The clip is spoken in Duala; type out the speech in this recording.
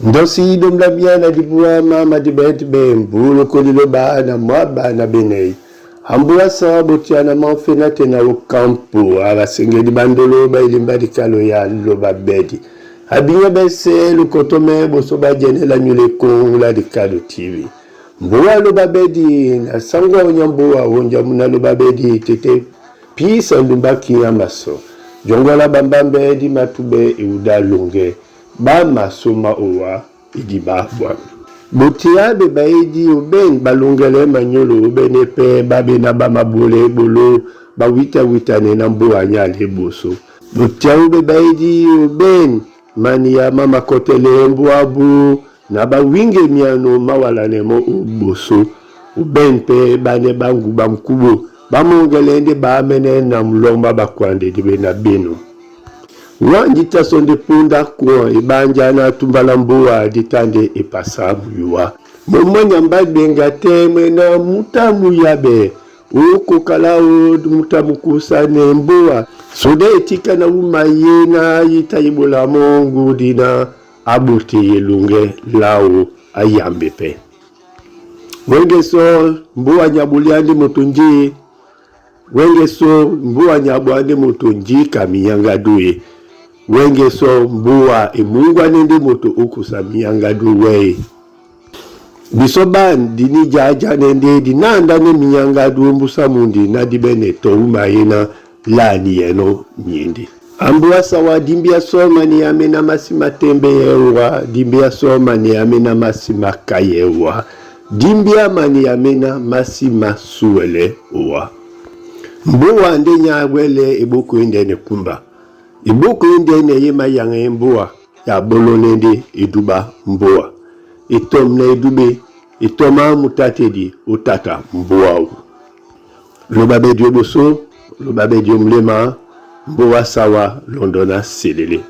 Ndosi dombla bia na dibua mama dibet be mbulu koliloba na mwaba na benei. Ambula sawa botiana manfena te na okampo abasengeli bandolo bailimba likalo ya loba bedi. Abinya bese lukotome boso bajenela nyule kongula likalo TV. Mbuwa loba bedi na sangwa onyambuwa onja muna loba bedi tete pisa ndumba kinya maso. Jongola bambambe di matube euda longe ba masoma owa idiba bwami. Botia be baedi oben balongele manyolo obene pe babena ba mabole bolo bawita witane na mbuwa nyale boso. Botia obe baedi oben mania mama kotele mbuabu na bawinge miano mawalane mo oboso. Oben pe bane bangu bamkubo bamongele nde baamene na mulomba bakwande dibe na beno. Wanji tasonde punda kuan ebanja na tumbala mbuwa ditande epasa muyuwa. Momanya mbabenga te mwena mutamu yabe. Okokala o mutamu kusa ne mbuwa. Sode etika na uma ye na yitayibola mongu dina abote yelunge lao ayambe pe. Wenge so mbuwa nyabulia ndi mutunji. Wenge so mbuwa nyabwa ndi mutunji kamiyanga duye. Wenge so mbuwa emungwa ndi mutu ukusa miyanga duwe. Biso ban dini jaja nende dinanda ne miyanga du mbusa mundi na dibene to umayena lani yeno nyindi. Ambua sawa dimbia soma ni amena masima tembe yewa, dimbia soma ni amena masima kayewa, dimbia mani amena masima suele wa. Mbuwa nde nyawele eboko ende ne kumba. Eboko ende ne yema yange mbuwa ya bolonende eduba mbuwa. Etom na edube, etoma mutatedi otata mbuwa u. Loba bedio boso, loba bedio mlema, mbuwa sawa londona selele.